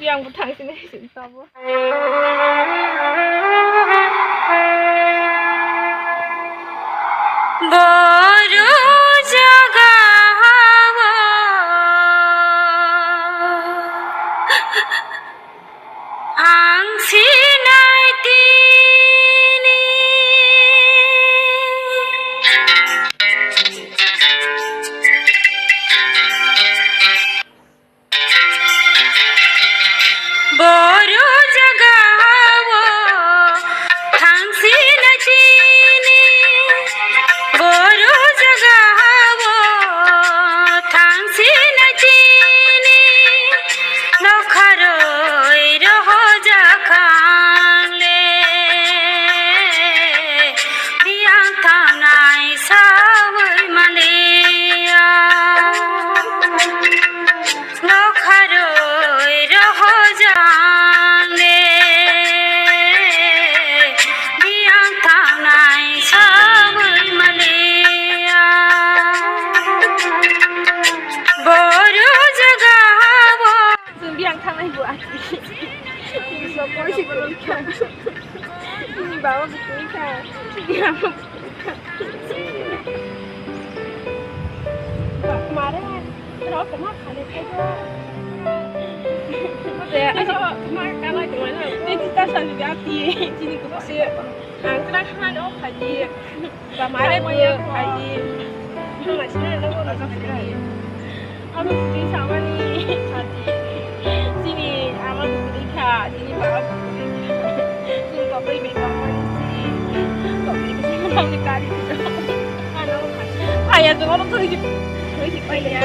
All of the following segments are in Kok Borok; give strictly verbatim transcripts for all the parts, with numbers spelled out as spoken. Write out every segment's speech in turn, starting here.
Yang bo thang sini sini tabo. Boru jaga hao ang sinai tini. Boru jaga hao thang sina chini, boru jaga hao thang sina chini, nokharoi roho jakhang le, biyang thangnai sawi maliya. Nokharoi roho jang le, biyang thangnai sawi maliya. Boru jaga hao. Chwng biyang thangnai bo achi. Chwng sokoi si kwrwi kha. Chini baba bo kwrwi kha. Chini ama bo kwrwi kha. Mare, rok ma khale thai do. Ate, ate, ma kanai tongmani. Tei tita sani biya ti, chini kwbangse. Ang kra khana no phaji. Ba mare bo phaji. Thangna sina no bo phaji. Abo kwrwi samani phaji. Chini ama bo kwrwi kha, chini baba bo kwrwi kha. Chini kokoi bai kokmani si. Kokoi bai kokmani kari. Ano phaji. Phaiya to ano thoi. Thoi si phaiya.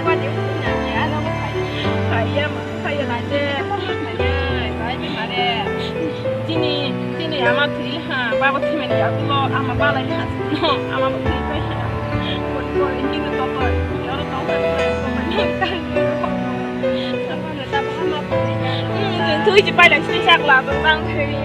Phaji phaiya, ano phaji. Phaiya ma. Phaiya lade, phaiya, phaiya, mare. Chini, chini ama thwi ha, baba thwimani yagulo ama balai ha. No, ama bo thwi pai ha. Koi, koi, kino tokoi. Yoro tokoi, koi, koi, koi. Twi chi pai lang sini sak la, tong tang thwi.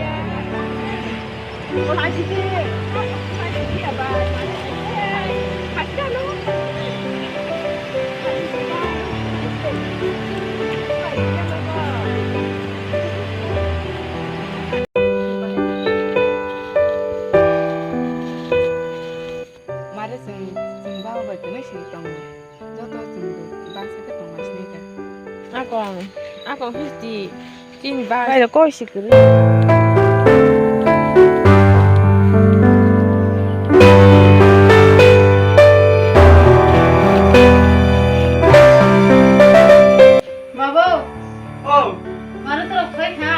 Mare chwng, chwng baba bai kwrwi swi tongo. Joto chwng bwsa khe tongma sini kha. Akong, akong histi. Chini bai. Bai rok koi si kwrwi. Babo. Oh. Maro to khai kha.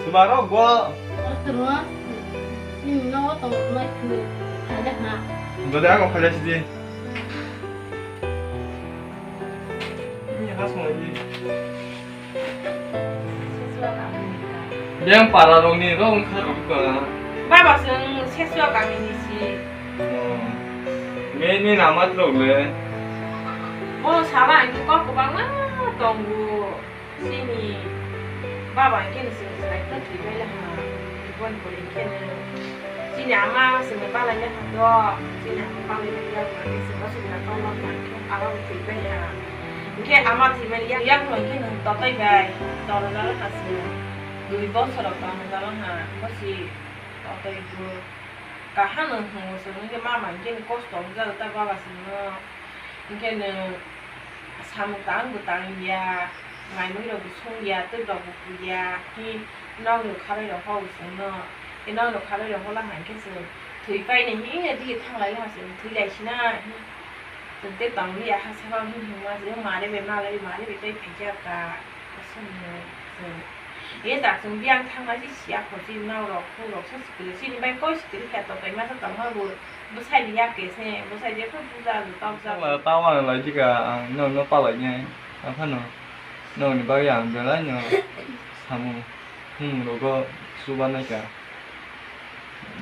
Sumaro go. Maro to ro. Ni no to nai khu. Khai da ha. Gode ako khai da sidi. Ni has mo di. Beng para rok ni rok wngkha rok ka. Baba chwng seswa kami ni si. Oh. Me ni namat rok le. Bo sala ang kok kwbangma tongo. Chini baba ang khe ni chwng chwrai khe thwi bai le ha. Bon pore khe ni. Chini ama chwngno balai le ha do, chini ama balai le ya ma, chwngno chwngno tong ma khe abo thwi bai ha. Hwnkhe ama thwimani yak, yak rok hwnkhe nwng totoi bai, toro jaro ha chwng. Dui bosor rok tong jaro ha, bosi totoi bo. Kaham nwng hwngo chwng, hwnkhe mama hwnkhe nwng kosto wngjak ta baba chwngno. Hwnkhe nwng samung tang bo tang ya, mai mui rok bo sung ya, twi rok bo pui ya, hi nok rok khabai rok ho bo chwng no, tei nok rok khabai rok ho la hwn khe chwng thwi pai ni hi ya dige thang lai ha chwng thwi lai sina hi chwng tei tong li ya ha sabo hi hwnma chwng mare bai malai mare bai tei phai jak ka aswk no chwng. E tak chwng biyang thang lai si siya kho chini nok rok phung rok sa sikili chini bai koi sikili khe to kai masa tong ha bo. Bwsai ni yak khe se, bwsai je phano puja rw tong jak. Sala tawa lai jika ang no no palai nai. Aphano no ni bagwi ang belai no samung hum rogo chuba nai ka.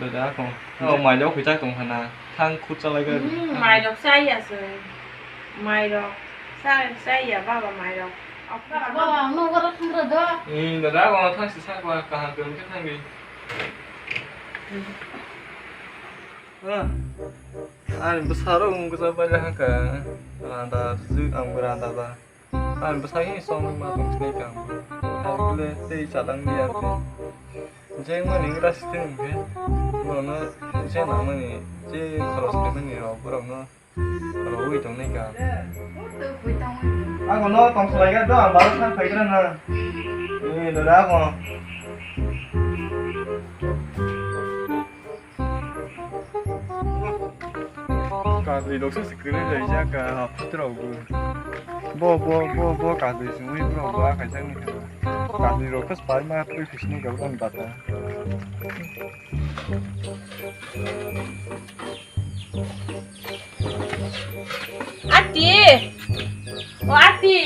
Beda ko. Oh, mai rok kisa tong hana. Thang khut chalai ga. Hmm, mai rok chai ya se. Mai rok. Chai, chai ya baba mai rok. Baba, ang no goro thang rw do. Eh, dada ko thang si sak la kaham khe thang di. Ah, ani bwsarok wngkha pai le hwnka, randa rwjak ang bo randa ba. Ang bwsakhe songwi ma tong sinai kha. Ang bole tei chalangya tei. Je mani gra siteng khe. Bono je nangmani je khoros khaimani rok borokno rogwi tongnai kha. Ako no tong salai kha do ang baro thang phai kha na. Ni dora ako. Kadri rok se kwrwi lai jak ka hapit rok bo. Bo bo bo bo kadri sungwi bro bo akai jak ni. Kadri rok se pai ma twi khisni ka bata. Ati. O ati.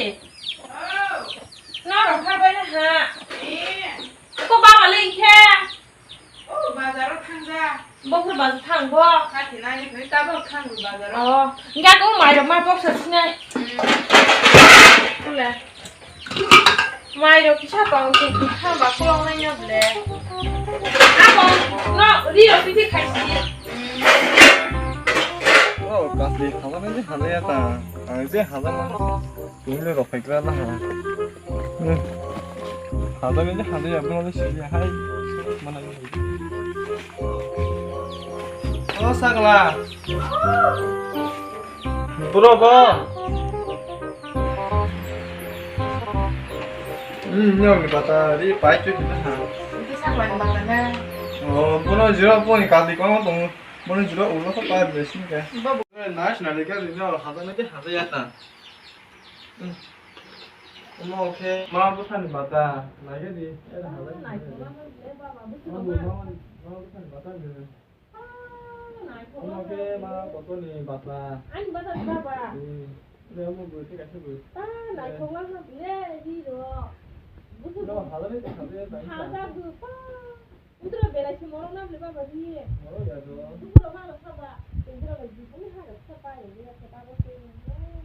Norok kha bai ha. Ko baba le khe. O bazaro thangja. Bo khe bazar thang bo. Kati nani khe ta bo thang bazaro. Oh, ga ko mai rok ma bok sa sinai. Kule. Mai rok kisa tong khe kha ba kolong nai ya ble. Amo no ri rok twi khai si. Oh, kasi hama nai hama ya ta. Ang je hama. Tini le rok phai kra na ha. Hada ni hada ya bro le sili hai. Mana ni. Oh sakla. Bro bo. Hmm, nyong ni bata ri pai tu na ha. Itu sakla ni bata na. Oh, bono jiro bo ni kali kono tong. Bono jiro ulo ko pa de sin ka. Babu. Nice na le ka ni hada ni hada ya ta. Omo khe ma bwsani bata, naikhe di, era halai. Ma bwsani bata ni. Omo khe ma kotoni bata. Ani bata ni baba. Ni, omo bwrwi khe kaisa bwrwi. Naithok lang na bile, ri ro. No, halai ni halai ni. Haja bwpa. Utro belai se morok nam le baba ri. Morok ya do. Dukuro ma rok saba. Utro bai jibuni ha rok saba. Ri ya saba bo se.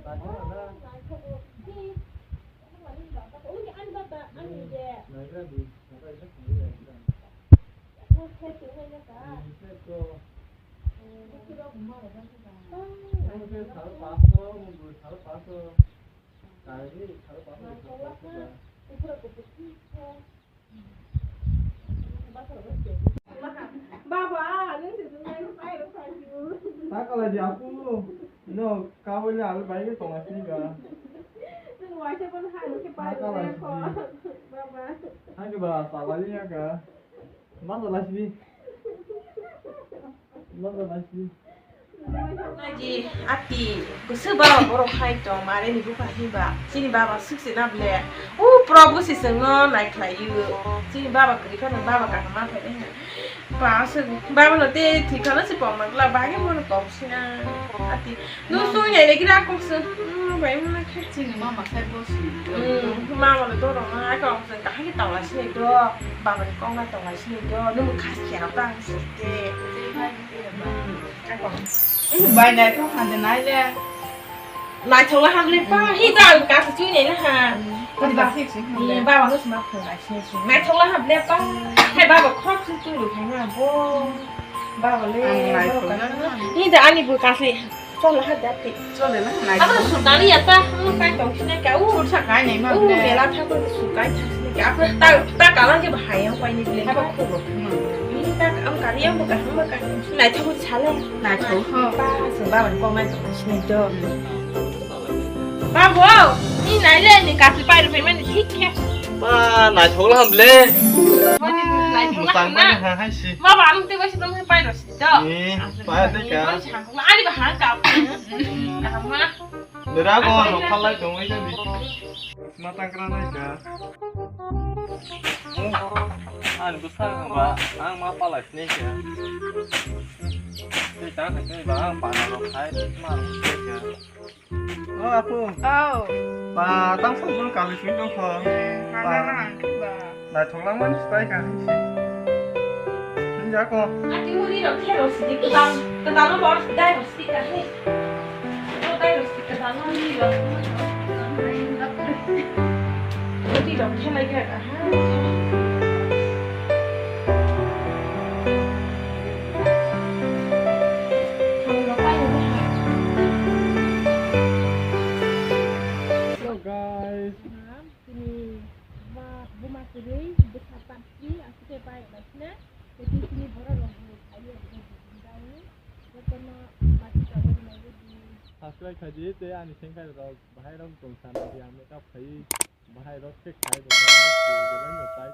Naithok na. Naithok bo. Ni. Ani baba, ani baba, ani je. Naithok di. Naithok di. Mo se tu hai na ka. Mo se tu. Dukuro ma rok saba. Mo se sal paso, mo sal paso. Kari sal paso. Naithok la ha. Utro ko pusi. Baba, nung si nung nai pai ro pai ro. Sakala di aku. No, kawai le alu bai ke tonga sini ka. Nung waisa pun hai ke pai ro ko. Baba. Hai ke ba, sawali ya ka. Masa lasi. Masa lasi. Naji ati, bwswk baba borok hai tong, mare ni bupha hinba, chini baba swk se na ble, u pro bwsi chwngno nai khlai o, chini baba kwrwi phano baba kaham ma phai nai ha, pa swk baba no tei thwi phano se pom man glak, bahai khe bono tong sina, ati, no sung nai le gira kok se, hmm, bai mona khe. Chini mama sai bo si. Hmm, mama no doro ma, ai kok se kaham khe tong lai sinai do, baba ni kok na tong lai sinai do, nung khas khe rok tang se te. Bai naithok hande nai le. Naithok le ham le pa. Hi ta ka chui ne na ha. Ba ba. Ni ba ba no sma ko nai chui chui. Naithok le ham le pa. Hai ba ba khop chui chui lu khai na bo. Ba ba le. Hi ta ani bu ka se. Chol ha da ti. Chole na nai. Aba su ta ri ya ta. Mo kai tong chui ne ka u. Chul sa kai nei ma. U le la tha ko su kai tha chui ne ka. Ta ta ka lang ke ba hai yang pai ni le. Ba ko. Ni ta ka am ka ri yang bu ka ham ba ka. Naithok sale. Naithok, ho. Pa, se baba ni koknai tong sinai do. Babu, ni nai le, ni kasi pai rw phaimani thik khe. Pa, naithok la ham le. Mani naithok la ham na. Baba, ang tei bai se tong pai rw si do. Ni, pa de ka. Ani ba hang ka. Kaham ma. Nera ko no phalai tong bai ka di. Ma tang kra nai ka. Ani bwsa ba ang ma phalai sinai ka. Tei tang khai ba ang pa na rok khai ma rok sinai ka. O apu. Au. Pa tang sa bun kali sui dong kho. Hana na ang ba. Naithok langmani swbai ka hai se. Hinjak o. Ati muri rok khe rok sidi kwtal, kwtal no bor dai rok sidi ka hai. O dai rok sidi kwtal no muri rok. Muri rok khe lai gra ka hai. Thang rok pai rok hai. So guys, Tini buma kwrwi bwsa party aswk khe pai laisina. Tei tini borok rok bo phaiwi rwdi jindai jotono bati tabuk naiwi di. Subscribe khaidi tei ani sengkari rok bahai rok tong sana di ang makeup khaiwi bahai rok khe khai bo belai no pai.